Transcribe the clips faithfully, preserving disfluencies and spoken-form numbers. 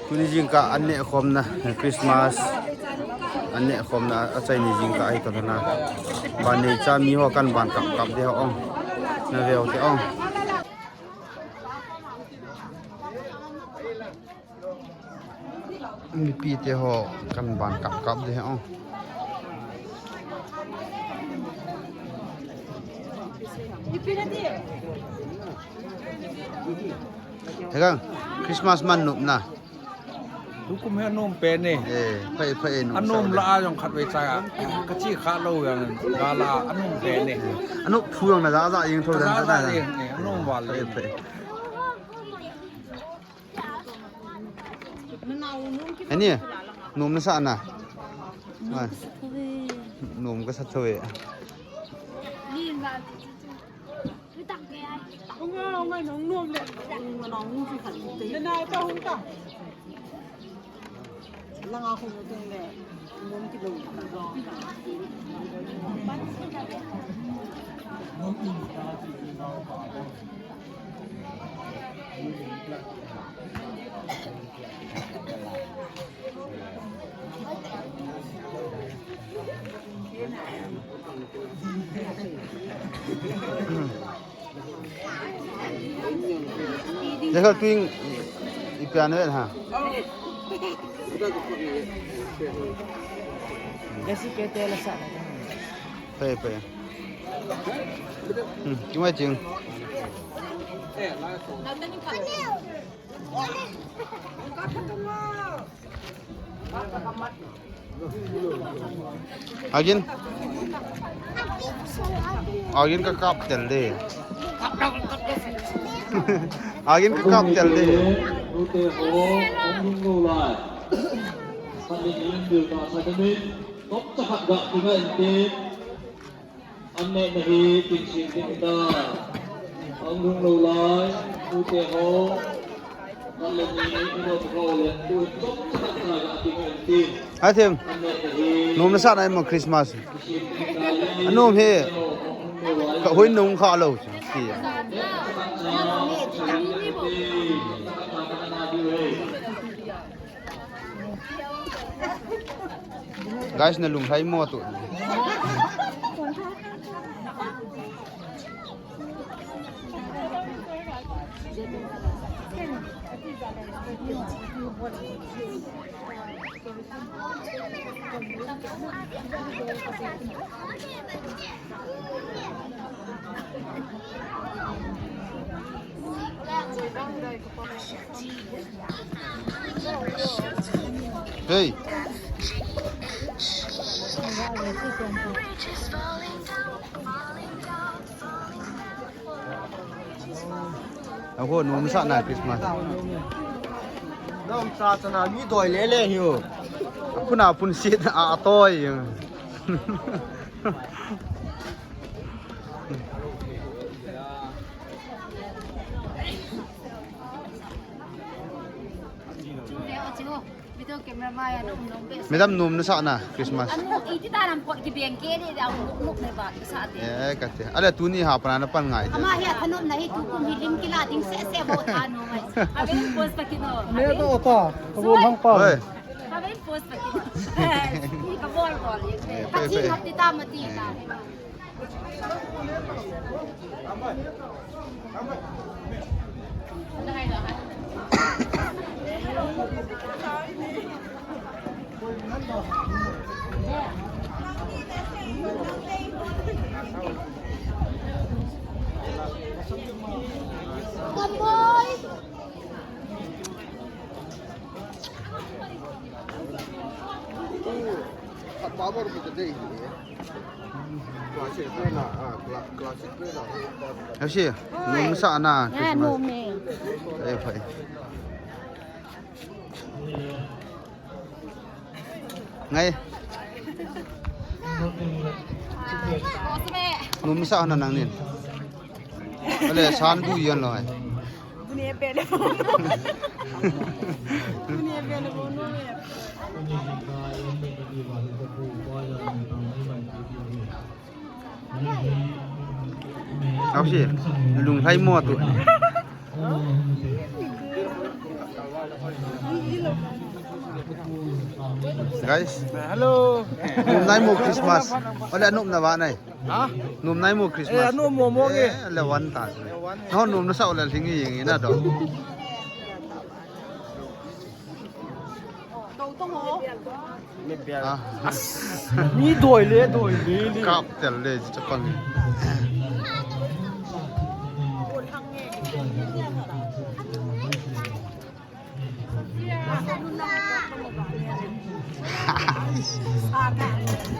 Tuni jingkah an neh khomna, Christmas an neh khomna achaini jingkah ahi tona. Ban neicha mi ho kan ban kap kap ding ho ong. Na veu te ong. Mipi te ho kan ban kap kap ding ho ong. Hega, Christmas man nop na. Tukum hi anom pen e. Eh, phai, phai, nom anom sa la a jong khat vei cha. Ka chi kha lo yang ga la anom pen e. Anom phu jong na ja ja jeng tho. Ja ja jeng e, anom val le. Phai, phai. Ani, nom na sa na. Ai. Nom ka sa tho e. Dekha tuing i piano ha. Desi ke tela sa. Pe, pe. Hmm, kimai ching. Agin. Agin ka kap tel de. Agin ka kap tel de. Nute ho, ong hung lo lai. Khat le ni bil ta sa ka ni. Top cha khat ga ki ga in te. An neh na hi tin sin tin ta. Ang lung lo lai, u te ho. An le ni, i lo ko le, tu chok chok na ga ti ngai tin. Hai them. An neh na hi. Nom na sa na mo Christmas. Anom he. Ka hoi nom kha lo. Ti. Guys, na lunglhai mo tu. Hey. Aho, nom sa na Christmas. Nom sa sa na mi doi le le hiu. Puna pun sit a toi. Video camera mai a nom nom be. Madam, nom na sa na Christmas. Anu, iti ta nam pot ki beng ke de da nuk nuk ne ba sa te. Eh, ka te. Ale tuni ha pra na pan ngai. Ama hi a thanom na hi tukum hi lim kila ding se se bo ta no mai. Ave post pa kino. Ne to ta. Ka bol hang pa. Oi. Ave post pa kino. Ka bol bol ye. Eh, ka chi pe. Hati ta mati ta. Power with the day. Classic play na, ah, cla-, classic play na. Hasi, nom sa na, ya, Christmas. Nom e. Eh, phai. Ngai. Nom sa na nang nin. Ale, san bu yan lo hai. Buni e pele bono. Buni e pele bono e. Au si, lunglhai mo tu. Guys, hello. Nom nai mo Christmas? Ole nom na va nai. Ha? Nom nai mo Christmas? Eh, nom mo mo nge. Eh, le wan ta. No nom na sa ole lingi yeng ina do. Ah. Mi doi le, doi le, le. Kap tel le, chapang.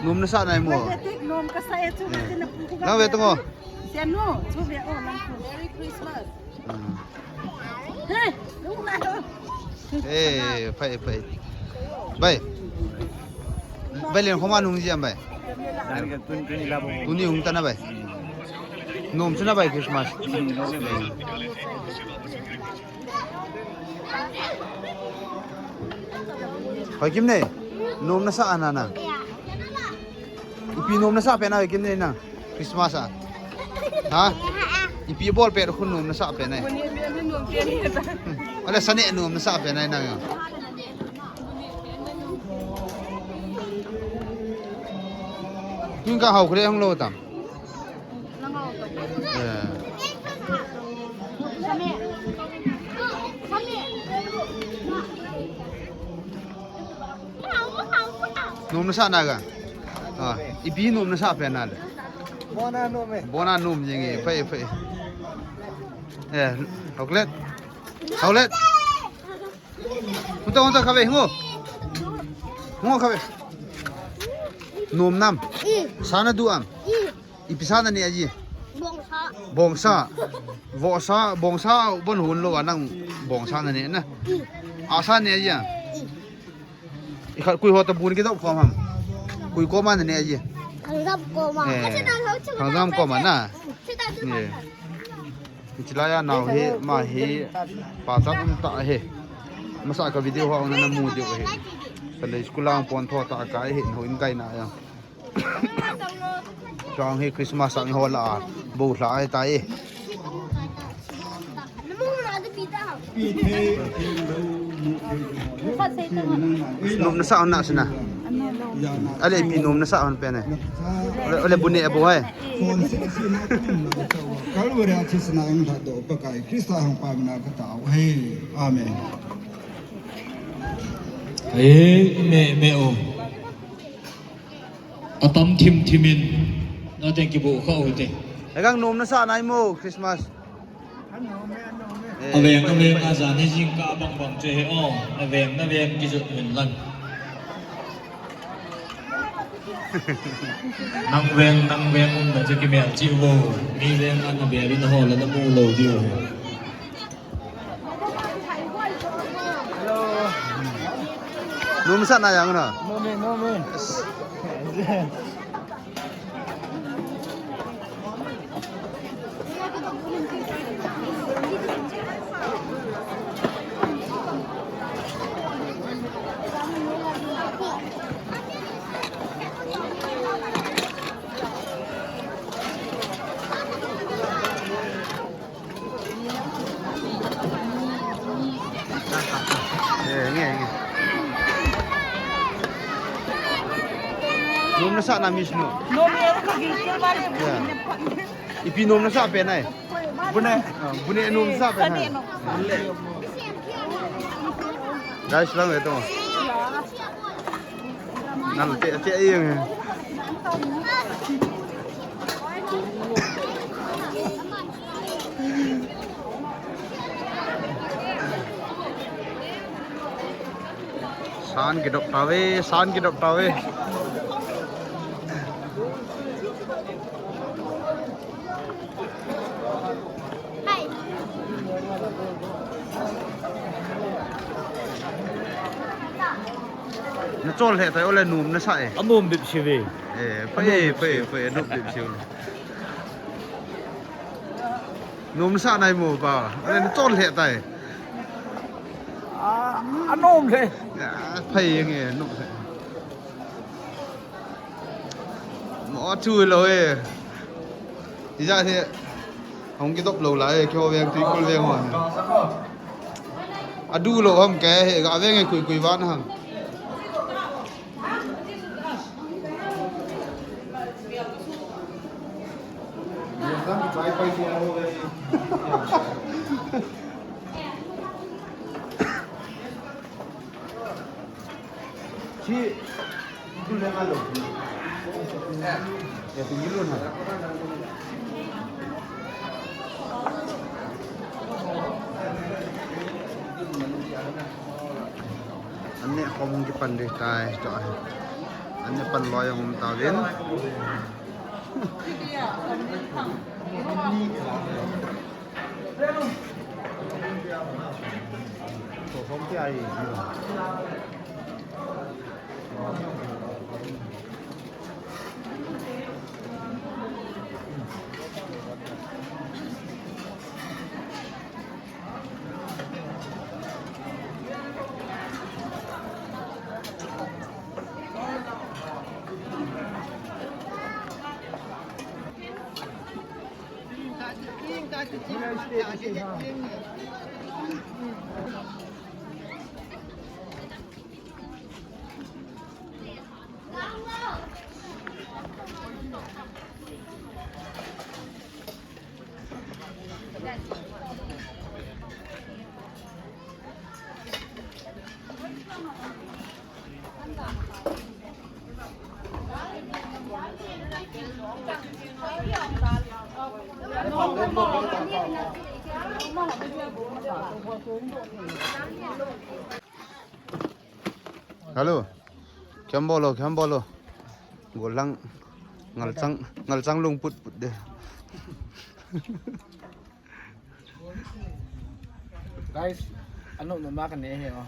Nom na sa nai mo. Nom ka sa e chu. Nang ve tu mo. Sia no, chu ve o nang. Merry Christmas. Hmm. Hey, lung na. Eh, pai, pai. Bai. Bai len khoma nung ji am bai. Tuni hung ta na bai. Nom chu na bai Christmas. Hoi Kim nei, nom na sa ana na. Ipi nom na sa pen a Kim nei na Christmas a. Ha? Ipi bol pen khun nom na sa pen a. Ala sane nom na sa pen a na. Kin ka hau kre hung lo tam. Nom na sa na ga. Ah, ipi nom na sa pen a le. Bona nom e. Bona nom jeng e, pai, pai. Eh, hoklet. Hoklet. Hunta, hunta, kave, ngo. Ngo, kave. Nom nam. Sa na du am. Ipi sa na ne aji? Bongsa. Bongsa. Vosa, bongsa, bon hun lo anang bongsa na ne na. Asa ne aji a. Ikhat kui ho ta bun kidop khom ham. Kui koma na ne aji. Khangjam koma. Eh. Khangjam koma na. Eh. Chilaya nau hi, ma hi, pa chat um ta hi. Masa ka video ho na na mu diu hi. Sunday school lang pon tho ta ka hi, no in kai na ya. Chang hi Christmas ang ho la, bo hla ai ta hi. Nom na sa na sina. Ale pi nom na sa hon pen e. Ole, ole bu ne bu hai. Kalvari a thi sina ang lha do Pakai Krista hang pa mina ka tao. Amen. Amen, amen, o. Atam thim thim in. Na teng kibu kha u te. Egang nom na sa nai mo Christmas. Aveng, aveng, ajan hi jingkah bang bang chu he o. Aveng, aveng, kijot min lang. Nang veng, nang veng, umna chu kimel cheh vo. Mi veng a na bel in ho la na mu lou diu. Hello. Nom sa na yang na. Nom e, nom e. Eh, nge, nge. Nom na sa na miss no. Nom e, ka gingkil ba. Yeah. Ipi nom na sa pen ai. Bu ne. Ah, bu ne nom na sa pen ai. Sa ne nom. Guys, lang ito. Nal te te ayeng. San kidop tave, san kidop tave. Na chol he tai ole nom na sa e. Anom bip si ve. Eh, phai, phai, phai, anom bip si ve. Nom sa nai mo pa. Ole na chol he tai. Ah, anom le. Ya, phai nge nom. Mo chu lo e. Ija the. Hong kidop lo lai, kio veng tui kul veng hon. Adu lo ham ke, he ga veng e kui kui van ham. Anne hom kipan ding tai, to. Anne pan loi hom ta vin. Hello. Khem bolo, khem bolo. Golang ngalchang, ngalchang lung put put de. Guys, ano na ma ka ne he o.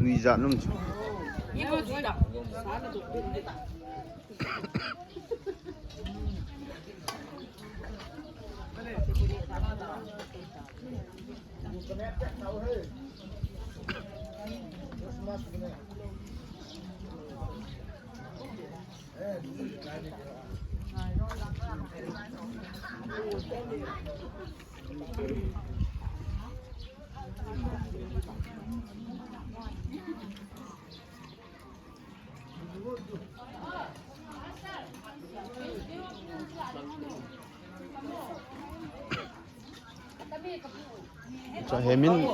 Nui jat nom chu. Cho hemin,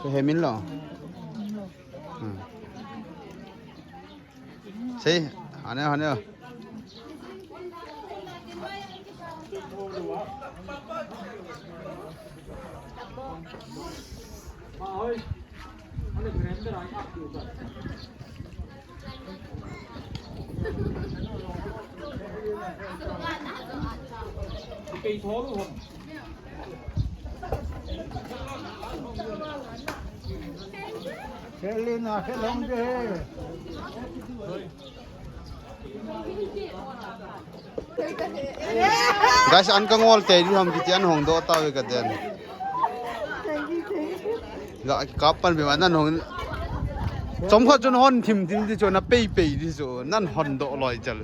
cho hemin lo. Hmm. Sei, hane, hane. Selina, selong de. Guys, an ka ngol te di ham kiti an hong do ta ve ka den. Ga kap pan be ma nan hong. Chom khat chun hon thim thim di chu na pei pei di chu nan hon do loi chal.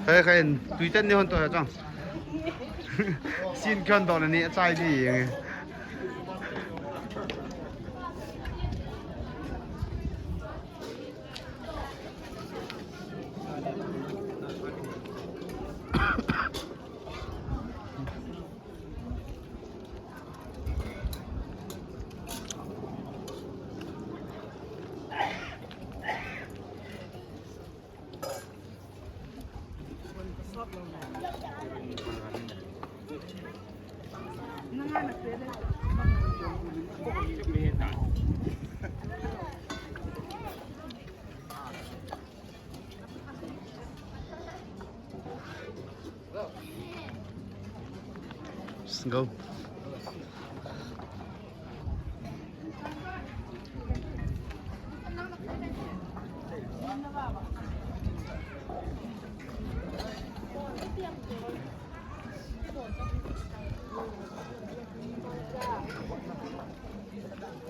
Khai khai, tui tan ni hon to ya chang. Sin kyon to ni achai di. Let's go.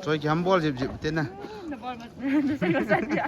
Choi ki ham bol jip jip te na. Na bol mat. Na sa yo sa dia.